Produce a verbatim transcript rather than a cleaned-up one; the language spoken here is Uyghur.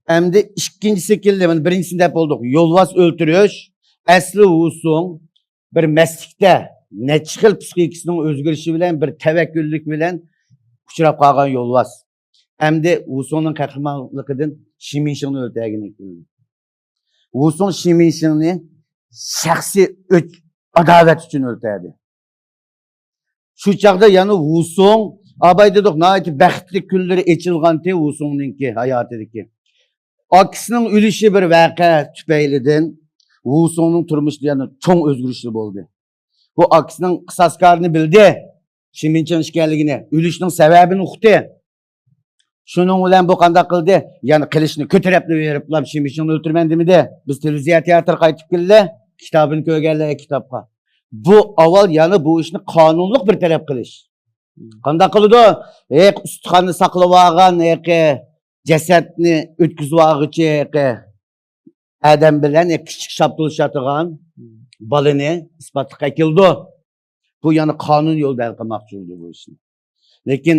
ئەمدى ئىككىنچىسى كەلدى. مانا بىرىنچىسىنى دەپ بولدۇق. يولۋاس ئۆلتۈرۈش. ئەسلى ۋۇسۇڭ بىر مەستلىكتە نەچچە خىل پسىخىكىسىنىڭ ئۆزگىرىشى بىلەن، بىر تەۋەككۈللۈك بىلەن ئۇچراپ قالغان يولۋاس. ئەمدى ۋۇسۇڭنىڭ قەھرىمانلىقىدىن شىمىنشىڭنى ئۆلتۈرگىنى كېلىدۇ. ۋۇسۇڭ شىمىنشىڭنى شەخسىي ئۆچ، ئاداۋەت ئۈچۈن ئۆلتۈردى. شۇ چاغدا يەنە ۋۇسۇڭ، ئاباي دېدۇق، ناھايىتى بەختلىك كۈنلىرى ئېچىلغانتى ۋۇسۇڭنىڭكى ھاياتىدىكى. ئاكىسىنىڭ ئۆلۈشى بىر ۋەقە تۈپەيلىدىن ۋۇسۇڭنىڭ تۇرمۇشىدا يەنە چوڭ ئۆزگىرىشلەر بولدى. بۇ ئاكىسىنىڭ قىساسكارىنى بىلدى، شىمىنچىڭ ئىكەنلىكىنى، ئۆلۈشنىڭ سەۋەبىنى ئۇقتى. شۇنىڭ بىلەن بۇ قانداق قىلدى؟ يەنە قىلىچنى كۆتۈرەپلا بېرىپلا شىمىنچىڭنى ئۆلتۈرىمەن دېمىدى. بىز تېلېۋىزىيە تىياتىرغا قايتىپ كەلدى. كىتابىنى كۆرگەنلەر كىتابقا. بۇ ئاۋۋال يەنە بۇ ئىشنى قانۇنلۇق بىر تەرەپ قىلىش. قانداق قىلىدۇ؟ ھېق ئۇستىخاننى ساقلىۋالغان، ھېقى جەسەتنى ئۆتكۈزۈۋالغۇچى، ھېقى ئادەم بىلەن، ھېقى كىچىك شاپتۇلۇشاتىدىغان بالىنى ئىسپاتلىققا كېلىدۇ. بۇ يەنە قانۇن يولىدا ھەل قىلماقچى بولدى بۇ ئىشنى. لېكىن